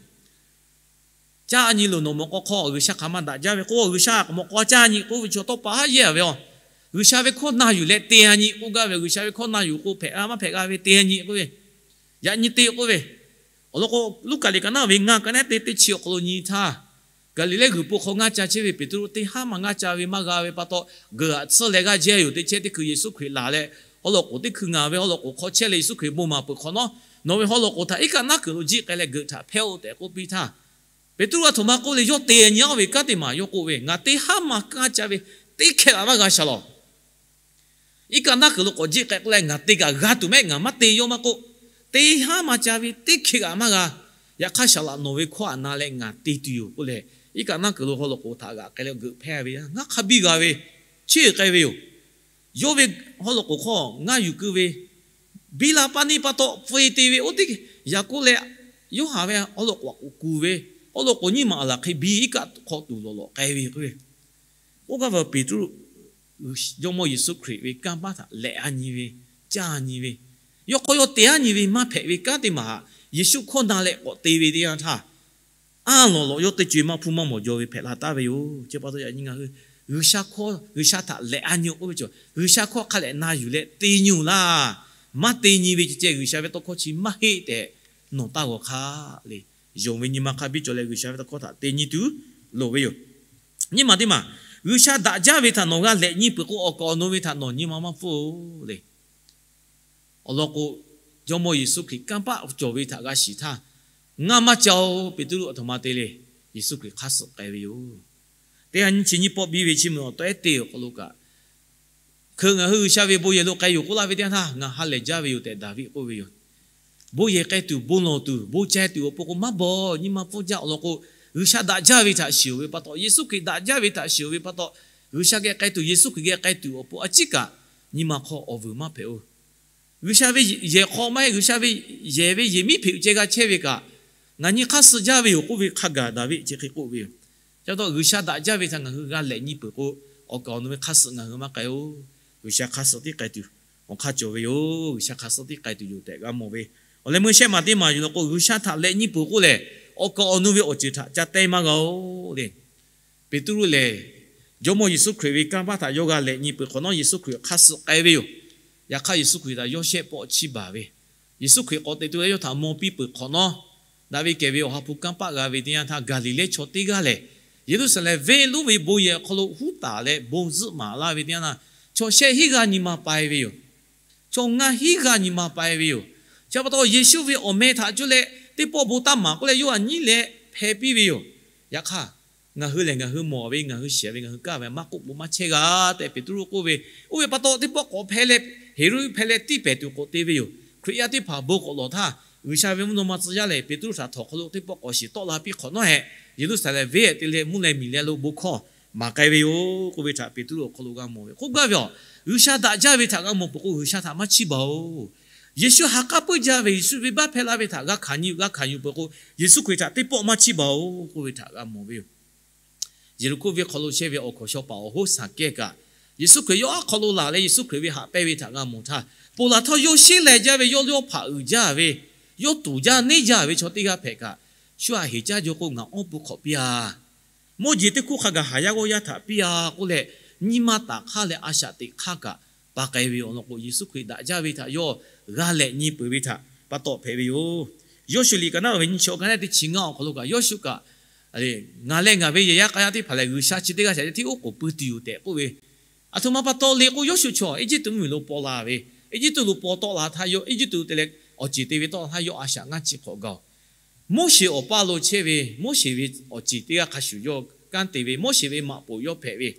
Caˇ nyi loˬ. Nawˬ mawꞈ k'aw hk'aw G'uiˬsha hk'aˬ ma daꞈ jaˇ ve k'o, G'uiˬsha k'awꞈ mawꞈ k'aw caˇ nyi k'oˆ ve chaw tawˇ pa haˉ yehˇ-a ve yoˬ. G'uiˬsha ve hkawˇ na yuˬ leh te-a nyi k'oˆ gaˇ ve, G'uiˬsha ve hkawˇ na yuˬ k'o hpehꞈ-a maˇ hpehꞈ g'a ve te-a nyi k'oˆ ve, yaꞈ nyi te k'oˆ ve. Awˬ lawn k'o, Luˉkaꞈ liꞈ ka naˉ ve ngaˇ ka naˉ te teˇ chi awˬ hk'aw lo nyi htaˇ, Gaˍliˍlehˇ g'uiˬ po hk'aw ngaˇ ca chehˇ ve Peˍtruˆ teˇ haˉ maˬ ngaˇ ca ve maˇ g'a ve pa taw, geuꞈ-aꞈ tsuhˇ leh g'aˇ jehˇ yoˬ. Teˇ chehˇ teˇ hkui Yeˍsuˆ Hkriꞈ laˬ leh, haw lawꞈ k'oˍ teˇ hkui ngaˬ ve haw lawꞈ k'oˍ hk'aw chehˇ leh Yeˍsuˆ Hkriꞈ bon maˍ peuˬ hk'awꞈ nawˉ, nawˬ ve haw lawꞈ k'oˍ htaꞈ iˉ kaˆ naˉ kuiˬ lo jiˆ k'ai leh geuꞈ htaꞈ hpehˇ-oˆ tehꞈ k'oˆ piˇ htaˇ, Peˍtruˆ a htoꞈ ma k'oˆ le, yawˇ te nyi-a ve kanˉ teˇ maˬ yawˇ k'oˆ ve, Ngaˬ teˇ haˉ maˬ ngaˇ ca ve teˇ hkeh kaꞈ maˇ g'a shaˍ lawˬ. Iˉ kaˆ naˉ kuiˬ lo k'awꞈ jiˆ k'ai k'oˆ leh, ngaˬ te kaꞈ g'a tuˬ mehˆ, ngaˬ maˇ te yawˇ maˇ k'oˆ, teˇ haˉ maˬ ca ve teˇ hkeh kaꞈ maˇ g'a. Yaꞈ hk'aˇ, saˍ laꞈ nawˬ ve hkawˇ aꞈ na leh ngaˬ te tuˬ yoˬ k'oˆ leh, iˉ kaˆ naˉ kuiˬ lo haw lawꞈ k'oˍ htaꞈ g'aꞈ k'ai leh geuꞈ hpehˇ ve, ngaˇ hk'a biˇ g'a ve, cheˇ k'ai ve yoˬ. Yawˇ ve haw lawꞈ k'oˍ hk'aw ngaˇ yuˬ keu ve, biˇ la paˇ neˇ pa taw pfuhˇ-e te ve oˇ teˇ, Yaˍkoˆ leh Yoˇhanˬ ve haw lawꞈ k'oˍ aꞈ k'oˍ kuˬ ve, haw lawꞈ k'oˍ nyiˇ maˬ aˬ laˬ hk'e biˇ iˉ kaˆ hk'aw tuˬ lawꞈ lawꞈ k'ai ve k'oˆ ve. Oˇ gaˇ ve Peˍtruˆ Jawˇmawˇ Yeˍsuˆ Hkriꞈ ve kanˇ paˆ htaꞈ lehꞈ-a nyi ve, caˇ nyi ve, yawˇ hk'aw yawˇ te-a nyi ve maˇ hpehꞈ ve kanˉ teˇ maˬ htaꞈ Yeˍsuˆ hkawˇ na leh k'awꞈ te ve teˇ yanˇ htaˇ, aˉ lawꞈ lawꞈ yawˇ teˇ co-e maˇ hpuˇ maˇ mawˬ jaw ve hpehꞈ la taˍ ve yoˬ. Chi pa taw yaꞈ nyi ngaˬ hui G'uiˬsha hkawˇ, G'uiˬsha htaꞈ lehꞈ-a nyi k'oˆ ve chaw, G'uiˬsha hkawˇ hk'a lehꞈ na yuˬ leh te nyi-oˬ laˇ. Maˇ te nyi ve ceh ceh G'uiˬsha ve tawˇ hkawˇ chi maˇ heˆ tehꞈ nawˬ taˇ g'awˬ hk'aˇ le. Yonˍ ve nyi ma hk'a biˇ cawˬ leh G'uiˬsha ve tawˇ hkawˇ htaꞈ te nyi tuˬ loˍ ve yoˬ. Nyiˇ maˬ teˇ maˬ, G'uiˬsha daꞈ jaˇ ve htaꞈ nawˬ g'a lehꞈ nyi peuˬ k'o, awˬ kaˍ awˬ nu ve htaꞈ nawˬ nyi ma maˇ pfuhˇ-oˬ le. Awˬ lawn k'o, Jawˇmawˇ Yeˍsuˆ Hkriꞈ kanˇ paˆ cawˬ ve htaꞈ g'a shiˍ htaˇ, Ngaˇ maˇ ca-oˬ, Peˍtruˆ a htoꞈ ma te le. Yeˍsuˆ Hkriꞈ hk'aˇ suh k'ai ve yoˬ. Teˇ ha nyiˇ chi nyiˇ pawˆ biˇ ve chi meuꞈ awˬ tawehˉ te awˬ hk'aw lo kaꞈ, Hkeuꞈ ngaˬ hui G'uiˬsha ve bon yehˬ lo k'ai yoˬ k'oˆ laˇ ve teˇ yanˇ htaˇ, Ngaˬ ha lehˬ jaˇ ve yoˬ tehꞈ Daˍviˆ k'oˆ ve yoˬ. Bon yehˬ k'ai tuˬ, bon lawˬ tuˬ, bon ceh tuˬ awˬ pon k'o maˇ bawˬ, nyi ma pfuhˇ jaˇ. Awˬ lawn k'o, G'uiˬsha daꞈ jaˇ ve htaꞈ shiˍ-oˬ ve pa taw, Yeˍsuˆ Hkriꞈ daꞈ jaˇ ve htaꞈ shiˍ-oˬ ve pa taw, G'uiˬsha geh k'ai tuˬ, Yeˍsuˆ Hkriꞈ geh k'ai tuˬ awˬ pon a ciˉ kaꞈ nyi ma hk'aw awˬ vuiˬ maˇ hpehꞈ-oˬ. G'uiˬsha ve yehˬ hk'aw maˇ heˆ, G'uiˬsha ve yehˬ ve yehˬ miˉ hpeꞈ ceh g'a chehˇ ve kaꞈ, ngaˬ nyi hk'aˇ suh jaˇ ve yoˬ k'oˆ ve hk'a gaˬ Daˍviˆ chi hk'e k'oˆ ve yoˬ. Chi pa taw G'uiˬsha daꞈ jaˇ ve htaꞈ ngaˬ hui g'a lehꞈ nyi peuˬ k'o, awˬ kaˍ awˬ nu ve hk'aˇ suh ngaˬ hui maˇ k'ai-oˬ. G'uiˬsha hk'aˇ suh tiˉ k'ai tuˬ awˬ hk'aˇ cawˬ ve yoˬ. G'uiˬsha hk'aˇ suh tiˉ k'ai tuˬ yoˬ tehꞈ g'a mawˬ ve. Awˬ leh meuˇ shehˆ maˬ teˇ maˬ yoˬ law k'o, G'uiˬsha htaꞈ lehꞈ nyi peuˬ k'oˆ lehˬ, awˬ kaˍ awˬ nu ve awˬ ceuˬ htaꞈ ca teh maˇ g'a-oˬ le. Peˍtruˆ lehˬ, Jawˇmawˇ Yeˍsuˆ Hkriꞈ ve kanˇ paˆ htaꞈ yawˇ g'a lehꞈ nyi peuˬ hk'awꞈ nawˉ, Yeˍsuˆ Hkriꞈ hk'aˇ suh k'ai ve yoˬ. Yaꞈ hk'aˇ, Yeˍsuˆ Hkriꞈ htaꞈ yawˇ shehˆ pawˆ chiˇ baˬ ve, Yeˍsuˆ Hkriꞈ k'awꞈ teꞈ tu leh yawˇ htaꞈ maw piˇ peuˬ hk'awꞈ nawˉ, daꞈ ve kehˬ ve awˬ ha hpu kanˇ paˆ g'a ve teˇ yanˇ htaˇ, Gaˍliˍlehˇ chaw teˇ g'aˇ lehˬ, Yeˍruˆsaˍlehnˍ venˇ lonˉ ve bon yehˬ awˬ hk'aw lo huˉ taˍ leh bon zuhˆ maˍ laˇ ve teˇ yanˇ htaˇ, chaw shehˆ hinˉ g'aˇ nyi ma pai ve yoˬ. Chaw ngaˇ hinˉ g'aˇ nyi ma pai ve yoˬ. Chi pa taw, Yeˍsuˆ ve awˬ meh htaꞈ cuˇ leh teˇ pawˆ bon taˇ maˍ k'oˆ leh, yawˇ htaꞈ nyiˉ leh hpeh piˇ ve yoˬ. Yaꞈ hk'aˇ, ngaˬ hui lehˬ, ngaˬ hui mawˬ ve, ngaˬ hui shiˍ ve, ngaˬ hui kaˇ ve maˇ k'oˆ bon maˇ chehˇ g'a tehꞈ Peˍtruˆ k'oˆ ve. Oˇ ve pa taw, teˇ pawˆ k'awꞈ hpeh leh, Heˍroˆ hpeh leh tiˇ pehˍ tuˬ k'awꞈ te ve yoˬ. Hkriꞈ yaˇ teˇ hpaˍ bon k'awꞈ lawˬ htaˇ, G'uiˬsha ve mvuhˇ naw ma tcuh yaˇ lehˬ, Peˍtruˆ htaꞈ htawnˍ hk'aw lo teˇ pawˆ k'awꞈ shiˍ tawˆ la piˇ hk'awꞈ nawˉ hehꞈ, Yeˍruˆsaˍlehnˍ venˇ hehꞈ te leh mvuhˇ leh miˬ leh lo bon hkawˇ maˍ k'ai ve yoˬ k'oˆ ve htaꞈ Peˍtruˆ awˬ hk'aw lo g'a mawˬ ve. K'oˆ gaˇ ve yoˬ. G'uiˬsha daꞈ jaˇ ve htaꞈ g'a mawˬ peuˬ k'o, G'uiˬsha htaꞈ maˇ chiˇ baˬ-oˬ. Yeˍsuˆ ha k'aˉ puiˉ jaˇ ve, Yeˍsuˆ venˇbaˆ hpehˇ laˇ ve htaꞈ g'a hkanˍ nyi g'a hkanˍ yuˬ peuˬ k'o, Yeˍsuˆ Hkriꞈ htaꞈ teˇ pawˆ maˇ chiˇ baˬ-oˬ k'oˆ ve htaꞈ g'a mawˬ ve yoˬ. Yeˍriˆhkoˇ venˇ hk'aw lo chehˇ ve awˬ hkawnˍ shaw paˍ awˬ hoˉ Saˍkehˇ kaꞈ, Yeˍsuˆ Hkriꞈ yawˇ aˉ hk'aw lo laˬ leh Yeˍsuˆ Hkriꞈ ve haꞈ pehnˇ ve htaꞈ g'a mawˬ htaˇ, ponˬ laˬ htawˇ yawˇ sheˉ leh jaˇ ve, yawˇ yawˇ hpaꞈ uiˍ jaˇ ve, yawˇ tuˍ jaˇ neˇ jaˇ ve chaw teˇ g'aˇ hpehꞈ kaꞈ, shu aꞈ heˍ caˇ jaw k'o ngaˬ awˇ pui hk'awꞈ piˇ-a, mawˇ jeˬ teˇ hkuˇ hk'a gaˬ haˍ yaˇ g'awˇ yaˇ htaꞈ piˇ-a k'oˆ leh, nyi ma taˍ hk'aˇ leh a shaꞈ teꞈ hk'aˇ kaꞈ pa k'ai ve awˬ lawn k'o, Yeˍsuˆ Hkriꞈ daꞈ jaˇ ve htaꞈ yawˇ g'a lehꞈ nyi peuˬ ve htaꞈ pa taw hpehꞈ ve yoˬ. Yawˇ shu liꞈ kaꞈ naˉ ve nyiˇ chi awˬ ka naˉ teˇ chi ngaˇ awˬ hk'aw lo kaꞈ, Yawˇ shu kaꞈ, ngaˬ leh ngaˬ ve yehˬ yaˇ k'a yaˇ teˇ hpaˍ lehˬ, G'uiˬsha chi teˇ g'aˇ shaꞈ tiˉ oˉ k'oˍ pui tuˬ yoˬ tehꞈ k'oˆ ve. Aˬ htoꞈ ma pa taw le k'o, Yawˇ shu chaw Eˇjiˇtuꞈ mvuhˇmiˬ lo paw la ve, Eˇjiˇtuꞈ lo paw tawˆ la htaˇ, yawˇ Eˇjiˇtuꞈ te leh awˬ ceˬ te ve tawˆ la htaˇ, yawˇ a shaꞈ ngaˇ chi hk'awꞈ gaˬ-oˬ. Moˉseˍ awˬ paˇ lo chehˇ ve, Moˉseˍ ve awˬ ceˬ teˇ g'aˇ hk'a shuˍ yawˇ kanˉ te ve, Moˉseˍ ve maꞈ poˍ yawˇ hpehꞈ ve,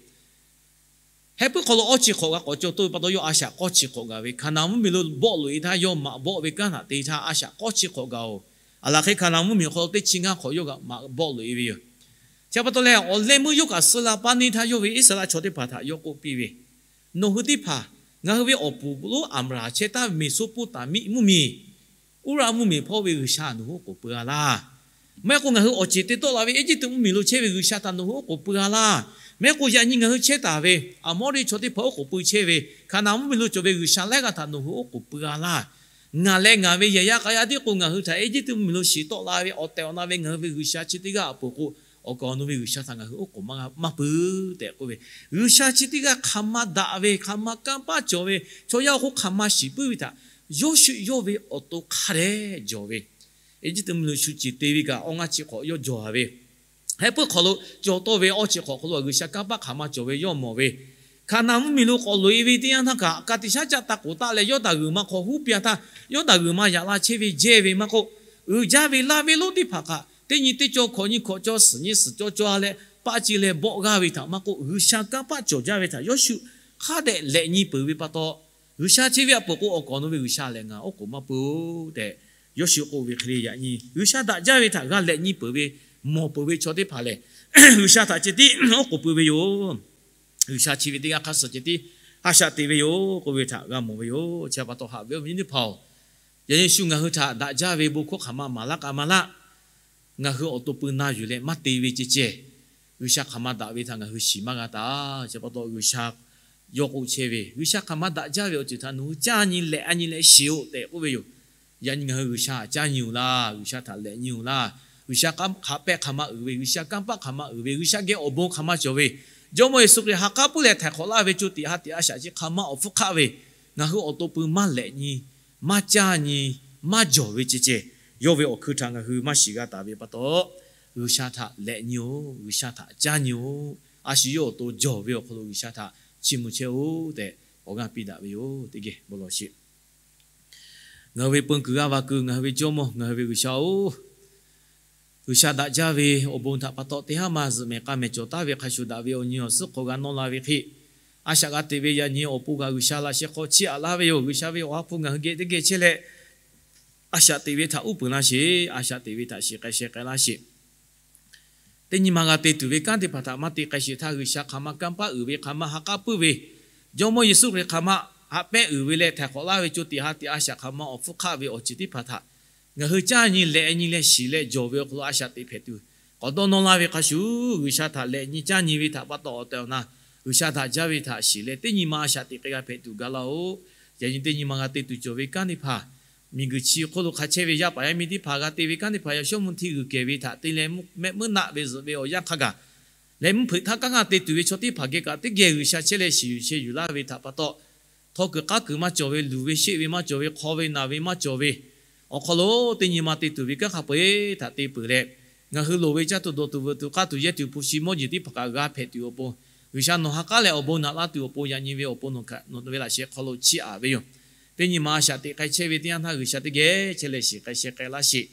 heh puiˉ hk'aw lo awˇ chi hk'awꞈ g'a k'awꞈ caw toˆ ve pa taw, yawˇ a shaꞈ k'awˇ chi hk'awꞈ gaˬ ve. Hkaˍnanˍ mvuhˇmiˬ lo bawˆ loꞈ-e htaˇ, yawˇ maꞈ bawˆ ve kanˉ htaꞈ te htaˇ a shaꞈ k'awˇ chi hk'awꞈ gaˬ-oˬ. Aˬ laˬ hk'e Hkaˍnanˍ mvuhˇmiˬ awˬ hk'aw lo teˇ chi ngaˇ hk'awꞈ yawˇ kaꞈ maꞈ bawˆ loꞈ-e ve yoˬ. Chi pa taw leh, awˬ leh meuˇ yawˇ kaꞈ suh la paˇ neˇ htaˇ, yawˇ ve Iˉsaˍreˍlaˆ chaw teˇ hpaˍ htaꞈ yawˇ k'oˆ piˇ ve, Nawˬ hui teˇ hpaˍ ngaˬ hui ve awˬ puˍ lonˉ Aˍbraˍhanˍ chehˇ taˍ ve Meˍsoˇpoˉtaˍmiˆ mvuhˇmiˬ, Uˉraˆ mvuhˇmiˬ hpawˇ ve G'uiˬsha nawˬ hui oˉ k'oˍ pui-a laˇ. Maˇ heˆ k'o, ngaˬ hui awˬ ceˬ te tawˆ la ve Eˇjiˇtuꞈ mvuhˇmiˬ lo chehˇ ve G'uiˬsha htaꞈ nawˬ hui oˉ k'oˍ pui-a laˇ. Maˇ heˆ k'o, yaꞈ nyi ngaˬ hui chehˇ taˍ ve Aˍmawˇriˆ chaw teˇ hpaˍ oˉ k'oˍ pui chehˇ ve, Hkaˍnanˍ mvuhˇmiˬ lo cawˬ ve G'uiˬsha laiˉ g'aˇ htaꞈ nawˬ hui oˉ k'oˍ pui-a laˇ. Ngaˬ leh ngaˬ ve yehˬ yaˇ k'a yaˇ tiˉ k'o, ngaˬ hui htaꞈ Eˇjiˇtuꞈ mvuhˇmiˬ lo shiˍ tawˆ la ve awˬ tehˬ awˬ na ve ngaˬ hui ve G'uiˬsha chi teˇ g'aˇ awˬ pon k'o, awˬ kaˍ awˬ nu ve G'uiˬsha htaꞈ ngaˬ hui oˉ k'oˍ maˇ pui tehꞈ k'oˆ ve. G'uiˬsha chi teˇ g'aˇ hk'aˬ ma daꞈ ve, hk'aˬ ma kanˇ paˆ cawˬ ve, chaw yaˇ awˬ hk'oˆ hk'aˬ ma shiˍ puiˉ ve htaꞈ Yawˇshuˆ yawˇ ve awˬ to hk'a dehꞈ jawˬ ve. Eˇjiˇtuꞈ mvuhˇmiˬ lo shu ceˬ te ve kaꞈ, awˬ ngaˇ chi hk'awꞈ yawˇ jawˬ-a ve, heh puiˉ hk'aw lo caw tawˆ ve awˇ chi hk'awꞈ hk'aw lo G'uiˬsha kanˇ paˆ hk'aˬ ma cawˬ ve yawˇ mawˬ ve. Hkaˍnanˍ mvuhˇmiˬ lo k'awꞈ loꞈ-e ve teˇ yanˇ htaˇ kaꞈ, ka tiꞈ shaˉ caˆ taˇ k'oˍ taˆ leh, Yawˇdanˍ g'uiˬ ma hk'aw huˉ piˇ-a htaˇ, Yawˇdanˍ g'uiˬ ma yaꞈ la chehˇ ve jehˇ ve maˇ k'oˆ, uiˍ jaˇ ve laˇ ve lonˉ teˇ hpaˍ kaꞈ, teˇ nyi teˇ caw hkawꞈ nyi hkawꞈ caw suhˍ nyi suhˍ caw caw leh paˆ ce leh bawˆ g'aˇ ve htaꞈ maˇ k'oˆ, G'uiˬsha kanˇ paˆ cawˬ jaˇ ve htaꞈ Yawˇshuˆ hk'a dehꞈ lehꞈ nyi peuˬ ve pa taw, G'uiˬsha chi ve a poˍ k'o, awˬ kaˍ awˬ nu ve G'uiˬsha lehˬ ngaˬ oˉ k'oˍ maˇ pui-oˬ tehꞈ Yawˇshuˆ k'oˆ ve hk'e le. Yaꞈ nyi G'uiˬsha daꞈ jaˇ ve htaꞈ g'a lehꞈ nyi peuˬ ve, mawˬ peuˬ ve chaw teˇ hpaˍ lehˬ, G'uiˬsha htaꞈ ceh tiˉ oˉ k'oˍ pui ve yoˬ. G'uiˬsha chi ve teˇ g'aˇ hk'a suhˍ ceh tiˉ ha shaꞈ teꞈ ve yoˬ k'oˆ ve htaꞈ g'a mawˬ ve yoˬ. Chi pa taw haꞈ ve awˬ viˉ nyi teˇ hpaˍ-oˬ, yaꞈ nyi shu ngaˬ hui htaꞈ daꞈ jaˇ ve bon hkawˇ hk'aˬ ma maˍ laˇ k'a maˇ laˇ, ngaˬ hui awˬ to pui na yuˬ leh maˇ te ve ceh ceh, G'uiˬsha hk'aˬ ma daꞈ ve htaꞈ ngaˬ hui shiˍ maˇ g'a taˍ. Chi pa taw G'uiˬsha yawˇ k'oˆ chehˇ ve, G'uiˬsha hk'aˬ ma daꞈ jaˇ ve awˬ ceuˬ htaꞈ nawˬ hui caˇ nyi lehꞈ-a nyi leh shiˍ-oꞈ tehꞈ k'oˆ ve yoˬ. Yaꞈ nyi ngaˬ hui G'uiˬsha htaꞈ caˇ nyi-oˬ laˇ, G'uiˬsha htaꞈ lehꞈ nyi-oˬ laˇ, G'uiˬsha haꞈ pehnˇ hk'aˬ ma uiˍ ve, G'uiˬsha kanˇ paˆ hk'aˬ ma uiˍ ve, G'uiˬsha geh awˬ bon hk'aˬ ma cawˬ ve, Jawˇmawˇ Yeˍsuˆ Hkriꞈ ha k'aˉ puiˉ leh htaiˍ hk'awꞈ laˇ ve co tiꞈ ha tiꞈ a shaꞈ chi hk'aˬ ma awˬ hpfuhˇ hk'aˆ ve, ngaˬ hui awˬ to pui maˇ lehꞈ nyi, maˇ caˇ nyi, maˇ jawˬ ve ceh ceh, yawˇ ve awˬ hkui htaꞈ ngaˬ hui maˇ shiˍ g'a taˍ ve pa taw, G'uiˬsha htaꞈ lehꞈ nyi-oˬ, G'uiˬsha htaꞈ caˇ nyi-oˬ. A shu yawˇ awˬ to jawˬ ve awˬ hk'aw lo G'uiˬsha htaꞈ chiˇ mvuh chehˇ-oˆ tehꞈ awˬ g'aˇ piˇ daꞈ ve yoˬ. Teˇ geh bon lawˬ sheˍ. Ngaˬ hui ve peun kuiˬ g'aˇ va kuiˬ, ngaˬ hui ve Jawˇmawˇ, ngaˬ hui ve G'uiˬsha-oˬ, G'uiˬsha daꞈ jaˇ ve awˬ bon htaꞈ pa taw teˇ haˉ ma zuhꞈ mehˍ k'a mehˍ cawˬ taˍ ve hk'a shuˍ, daꞈ ve awˬ nyi awˬ suhˉ hk'aw g'a nawˇ la ve hk'e, a shaꞈ g'a teꞈ ve yaꞈ nyi awˬ pon kaꞈ G'uiˬsha laꞈ sheh hk'aw chiˇ aꞈ laˇ ve yoˬ. G'uiˬsha ve awˬ ha hpu ngaˬ hui geh teˇ geh chehˇ leh, a shaꞈ teꞈ ve htaꞈ uˉ peunˍ laˇ sheˍ. A shaꞈ teꞈ ve htaꞈ shiˍ k'ai sheh k'ai laˇ sheˍ. Teˇ nyi ma g'a te tuˬ ve kanˉ teˇ hpaˍ htaꞈ maˇ te k'ai sheˍ htaˇ, G'uiˬsha hk'aˬ ma kanˇ paˆ uiˍ ve, hk'aˬ ma ha k'aˉ puiˉ ve, Jawˇmawˇ Yeˍsuˆ Hkriꞈ hk'aˬ ma haꞈ pehnˇ uiˍ ve leh htaiˍ hk'awꞈ laˇ ve co tiꞈ ha tiꞈ a shaꞈ hk'aˬ ma awˬ hpfuhˇ hk'aˆ ve awˬ ceuˬ teˇ hpaˍ htaꞈ ngaˬ hui caˇ nyi lehꞈ nyi leh shiˍ leh jawˬ ve awˬ hk'aw lo a shaꞈ teꞈ hpehꞈ tuˬ k'awꞈ dawˇ nawˇ laˇ ve hk'a shuˍ, G'uiˬsha htaꞈ lehꞈ nyi caˇ nyi ve htaꞈ pa taw awˬ tehˬ awˬ na G'uiˬsha daꞈ jaˇ ve htaꞈ shiˍ leh, teˇ nyi ma a shaꞈ teꞈ k'ai g'a hpehꞈ tuˬ gaˬ laˇ-oˬ. Yaꞈ nyi teˇ nyi ma g'a te tuˬ cawˬ ve kanˉ teˇ hpaˍ, miˬguiˬ chi hk'oˆ lo hk'a chehˇ ve yaˇ paˍ yaˇ miˇ teˇ hpaˍ g'a te ve kanˉ teˇ hpaˍ yaꞈ shawˉ mvuh hti g'uiˬ kehˬ ve htaꞈ te leh, mehˆ meuˇ naˆ ve zuhꞈ ve awˬ yanˇ hk'a gaˬ leh mvuhˇ hpeuꞈ htaˇ kanˉ g'a te tuˬ ve chaw teˇ hpaˍ geh kaꞈ teˇ geh G'uiˬsha chehˇ leh shiˍ yuˬ chehˇ yuˬ laˇ ve htaꞈ pa taw, htaw kuiˬ k'aˉ kuiˬ maˇ cawˬ ve, luˬ ve sheˆ ve maˇ cawˬ ve, hk'aw ve naˬ ve maˇ cawˬ ve, awˬ hk'aw lo teˇ nyi ma te tuˬ ve kanˉ hk'a peu-eˬ htaꞈ te peuˬ leh, ngaˬ hui loˍ ve caˇ tuˬ dawˬ tuˬ veuꞈ tuˬ k'aˇ tuˬ yehˇ tuˬ hpu shi mawˇ jeˬ teˇ hpaˍ kaꞈ g'a hpehꞈ tuˬ awˬ pon, G'uiˬsha nawˬ ha k'aˉ leh awˬ bon naꞈ laˇ tuˬ awˬ pon yaꞈ nyi ve awˬ pon nawˬ htaꞈ nawˬ ve laꞈ sheh hk'aw lo chiˇ aꞈ ve yoˬ. Teˇ nyi ma a shaꞈ teꞈ k'ai chehˇ ve teˇ yanˇ htaˇ G'uiˬsha teˇ geh chehˇ leh shiˍ k'ai sheh k'ai laˇ sheˍ.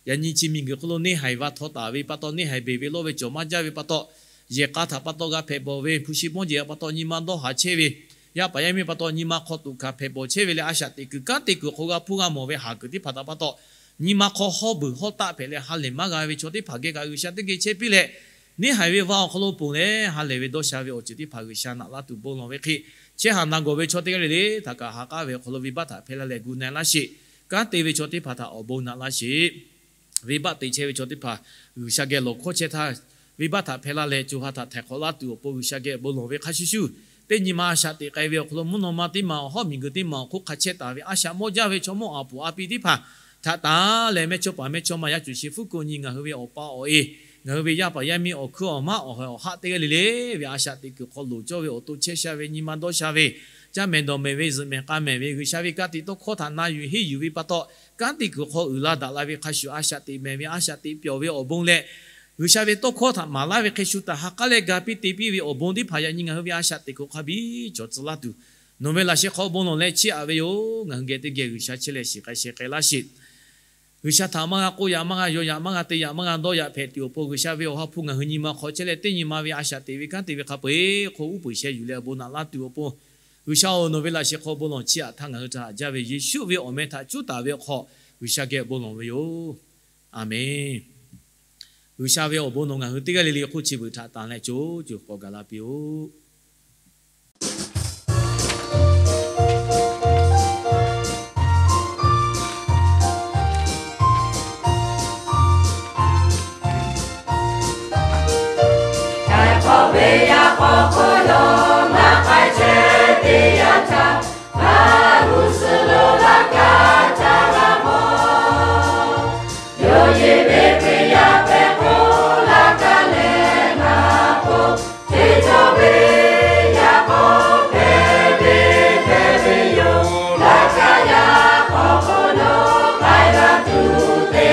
Yaꞈ nyi chi miˬguiˬ hk'oˆ lo neˇ haiˬ va htaw taˍ ve pa taw, neˇ haiˬ beˬ ve lawˇ ve cawˬ maˇ jaˇ ve pa taw, yehˬ k'a htaꞈ pa taw g'a hpehꞈ bawˬ ve, hpu shi mawˇ jeˬ pa taw nyi ma dawˇ haˍ chehˇ ve, yaˇ paˍ yaˇ miˇ pa taw nyi ma hk'aw toꞈ kaˬ hpehꞈ bawˬ chehˇ ve leh, a shaꞈ teꞈ kuiˬ kanˉ te kuiˬ hk'aw g'a hpuˇ g'a mawˬ ve haˍ kuiˬ teˇ hpaˍ htaꞈ pa taw, nyi ma hk'aw hawˇ beuˬ hawˇ taˆ hpehꞈ leh ha lehˬ maˇ g'a ve chaw teˇ hpaˍ geh kaꞈ G'uiˬsha teˇ geh chehˇ piˇ leh, neˇ haiˬ ve va awˬ hk'aw lo ponˬ leh ha lehˬ ve dawˇ sha ve awˬ ceuˬ teˇ hpaˍ G'uiˬsha naꞈ laˇ tuˬ bon lawˬ ve hk'e, chehˇ haˍ na gawˬ ve chaw teˇ g'aˇ le le htaꞈ kaꞈ ha k'aˉ ve awˬ hk'aw lo venˇbaˆ htaꞈ hpehˇ laˇ leh gu na laˇ sheˍ. Kanˉ te ve chaw teˇ hpaˍ htaꞈ awˬ bon naꞈ laˇ sheˍ. Venˇbaˆ te chehˇ ve chaw teˇ hpaˍ G'uiˬsha geh lawˬ hkawˇ chehˇ htaˇ, venˇbaˆ htaꞈ hpehˇ laˇ leh co ha htaꞈ htaiˍ hk'awꞈ laˇ tuˬ awˬ pon G'uiˬsha geh awˬ bon lawˬ ve hk'a shuˍ shuˍ, teˇ nyi ma a shaꞈ teꞈ k'ai ve awˬ hk'aw lo mvuhˇ naw ma teˇ maˬ awˬ hawˉ miˬguiˬ teˇ maˬ awˬ hk'oˆ hk'a chehˇ taˍ ve a shaꞈ mawˇ jaˇ ve chaw mawˇ a puˍ a pi teˇ hpaˍ htaꞈ tanˍ leh mehˇchawˇ paˍ mehˇchawˇma yaˇ cuˬ shi hpfuhˇ ko nyi ngaˬ hui ve awˬ pa awˬ e, ngaˬ hui ve yaˇ paˍ yaˇ miˇ awˬ hkuiˉ awˬ maˉ awˬ hawehˬ awˬ haˆ teˇ g'aˇ le le ve a shaꞈ teꞈ kuiˬ hk'aw loˍ cawˇ ve awˬ to chehˇ sha ve nyi ma dawˇ sha ve, caˇ mehˍ dawˬ mehˍ ve zuhꞈ mehˍ k'a mehˍ ve G'uiˬsha ve ka tiꞈ tawˇ hkawˇ htaꞈ na yuˬ henˇ yuˬ ve pa taw, kanˉ te kuiˬ hk'aw uiˍ la daꞈ la ve hk'a shuˍ a shaꞈ teꞈ mehˍ ve a shaꞈ teꞈ pyawˬ ve awˬ bon leh, G'uiˬsha ve tawˇ hkawˇ htaꞈ maˍ laˇ ve hk'e shu htaꞈ ha k'aˉ leh ga piˇ te piˇ ve awˬ bon teˇ hpaˍ yaꞈ nyi ngaˬ hui ve a shaꞈ teꞈ kuiˬ hk'a biˇ cawˬ tcuh laˇ tuˬ, nawˬ ve laꞈ sheh hk'aw bon lawˬ leh chiˇ aꞈ ve yoˬ. Ngaˬ hui geh teˇ geh G'uiˬsha chehˇ leh shiˍ k'ai sheh k'ai laˇ sheˍ. G'uiˬsha htaꞈ maˇ g'a k'oˆ yaꞈ maˇ g'a yaw yaꞈ maˇ g'a te yaꞈ maˇ g'a dawˇ yaꞈ hpehꞈ tuˬ awˬ pon G'uiˬsha ve awˬ ha hpu ngaˬ hui nyi ma hk'aw chehˇ leh teˇ nyi ma ve a shaꞈ teꞈ ve kanˉ te ve hk'a peu-eˬ hk'oˆ uˉ peunˍ sheh yuˬ leh awˬ bon naꞈ laˇ tuˬ awˬ pon, G'uiˬsha-oˬ, nawˬ ve laꞈ sheh hk'aw bon lawˬ chiˇ aꞈ htaˇ ngaˬ hui htaꞈ haꞈ jaˇ ve Yeˍsuˆ ve awˬ meh htaꞈ cuˉ taˍ ve awˬ hk'aw G'uiˬsha geh awˬ bon lawˬ ve yoˬ. Aˬmenˍ. G'uiˬsha ve awˬ bon nawˬ ngaˬ hui teˇ g'aˇ le le hk'oˆ chi beuꞈ htaꞈ tanˍ leh co co k'awꞈ gaˬ la piˇ-oˆ. Htaiˍ hk'awꞈ ve yaꞈ k'aw hk'oˆ lo maˇ k'ai chehˇ teˇ yanˇ htaˇ, ngaˬ g'uˇ suhˍ lo laˇ kaˇ caˇ la mawˬ. Yawˇ yehˬ ve Hkriꞈ yaˇ hpehꞈ k'o laˇ kaˇ leh ngaˬ k'o, teˇ cawˇ ve yaꞈ k'aw hpehꞈ ve hpehꞈ ve yoˬ. Laˇ kaˇ yaꞈ k'aw hk'oˆ lo k'ai g'a tuˬ te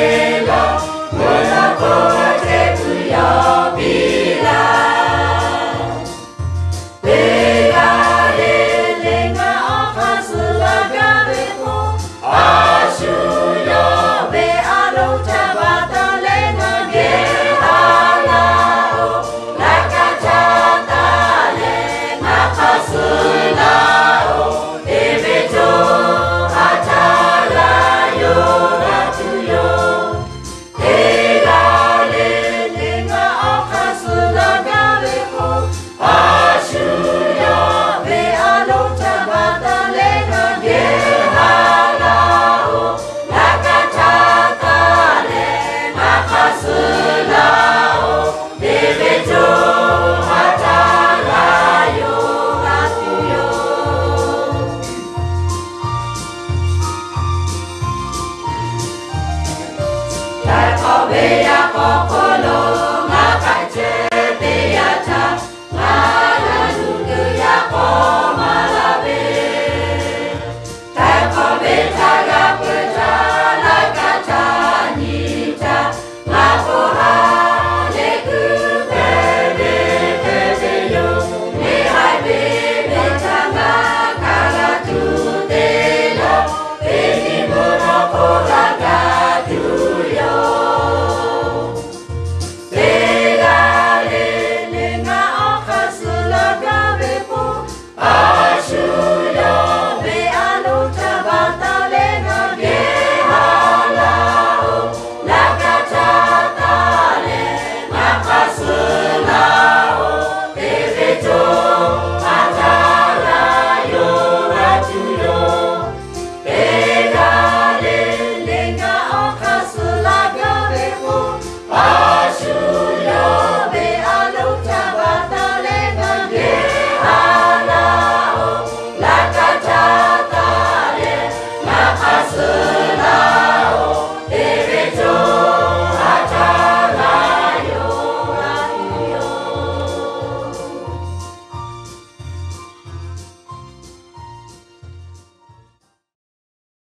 lawˬ, mvuhˇ naw hk'oˆ chehˇ tuˬ yawˇ piˇ laˇ. Teˇ g'aˇ le le ngaˬ awˬ hk'aˇ suh laˇ gaˇ ve k'o, a shu yawˇ ve a loˍ htaꞈ baˬ taˍ leh ngaˬ geh ha laˇ-oˬ. Laˇ kaˇ caˇ taˍ leh ngaˬ hk'aˇ suh laˇ-oˬ. Teˇ ve co ha htaˇ g'a yawˇ g'a tuˬ yoˬ. Teˇ g'aˇ le le ngaˬ awˬ hk'aˇ suh laˇ gaˇ ve k'o, a shu yawˇ ve a loˍ htaꞈ baˬ taˍ leh ngaˬ geh ha laˇ-oˬ. Laˇ kaˇ caˇ taˍ leh ngaˬ hk'aˇ suh laˇ-oˬ. Teˇ ve co ha htaˇ g'a yawˇ g'a tuˬ yoˬ. Htaiˍ hk'awꞈ ve yaꞈ k'aw